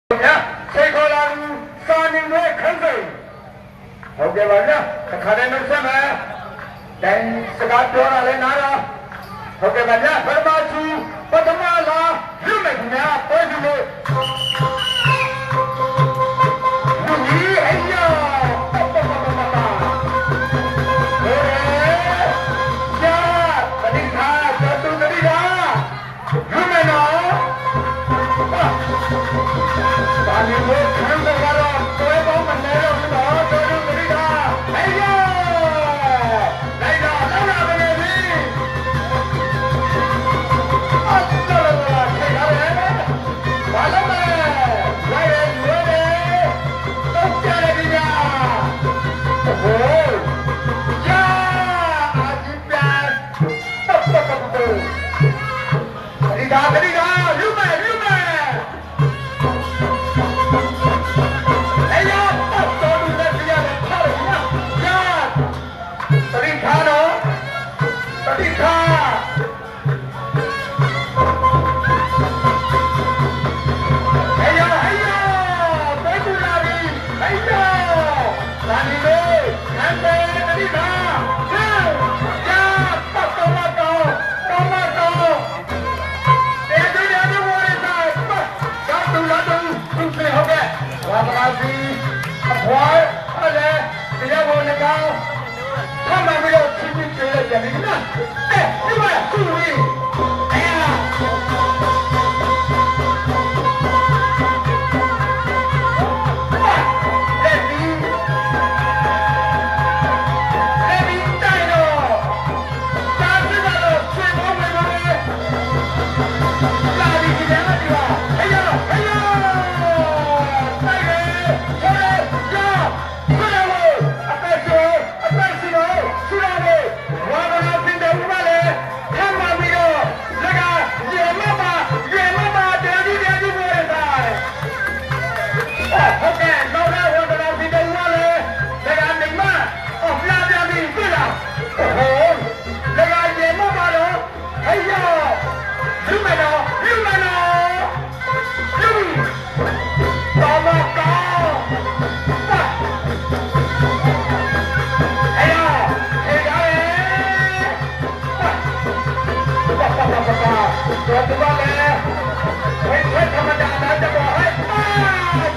ဆဲးကီးလၢ သးနံၣ်ဝဲခၢၣ်စၢၣ် ဟုတ်ကဲ့ပါဗျာ တခါတည်းနှုတ်ဆက်မယ် တိုင်းစကားပြောတာလည်းနားတော့ ဟုတ်ကဲ့ပါဗျာ ပထမစု ပထမလၢ လွတ်မယ်ခင်ဗျာ ပွဲစုလို့ လူကြီးဟဲ့ယော ဟိုရဲ ယ ပတိခါ ကျော်သူ သတိထား လွတ်မယ်နော် ပါလီဖိခမ်းတကတော့ တွဲပေါင်းမလဲတော့ဘူးနော် ကျော်သူ သတိထား ဟဲ့ယော လိုက်တာ လိုက်တာ မနေပြီ အတ်တလလ ထိတ်ထားတယ် ဘာလုပ်မလဲ လိုက်တယ် လွဲတယ် တုံ့ပြန်တယ် ဒီက အိုဟို ယ အာကြီးပြန် ပုပ်ပုပ်ပုပ်ပုပ် သတိထား သတိထား လွတ်မယ် လွတ်မယ် ဟဲ့ယော ပတ်တော်သူလက်တရားနဲ့ ဖတ်လို့မရ ယ သတိထားနော် သတိထား ဟဲ့ယော ဟဲ့ယော ပွဲတူလာပြီ ဟဲ့ယော သးနံၣ်လေး ဟန်တယ် သတိထား ယ ယ ပတ်တော်မတော် တော်မတော် တရားသူတရားသူဝေါ်ရတာ ပတ် ဓာတ်တူဓာတ်တူ သူစေဟုတ်ကဲ့ ဝါသနာစီ အဖွား ဖတ်လဲ တရားဝင်နကောင်း ဖတ်မှန်ပြီးတော့ ချီးကျူးကျေးဇူးတင်နေပြီနော် အဲ ဒီမှာ သူ့ဝင် အဲ အတၢ်စူၢ် အတၢ်စူၢ် အတၢ်စူၢ် ဝါသနာသံတဝံၤဘၣ်လဲၣ် ဖးမၤမံၤဒီး လၢက ယဲၢ်မးဘၣ် ယဲၢ်မးဘၣ် ဒဲဒူဒဲဒူဝဲဒၣ် အိၣ် ဟုတ်ကဲ့ နောက်ထပ် ဝါသနာသံတဝံၤဘၣ်လဲၣ် လၢက နံၣ်မး အီၣ်ဖျါဘျါမံၤ သ့ၣ်လီၤ အိၣ်ဟိ လၢက ယဲၢ်မးဘၣ်ဒီး ဟဲယီၤ လုၢ်မဲာ်ဒီး လုၢ်မဲာ်ဒီး လုၢ် တီမီတီ ပှၤ ဟဲယီၤ ဟဲယီၤ ပှၤ ပှၤ ပှၤ ပှၤ ပှၤ ပှၤ ပှၤ ပှၤ ပှၤ ပှၤ ပှၤ ပှၤ ပှၤ ပှၤ ပှၤ ပှၤ ပှၤ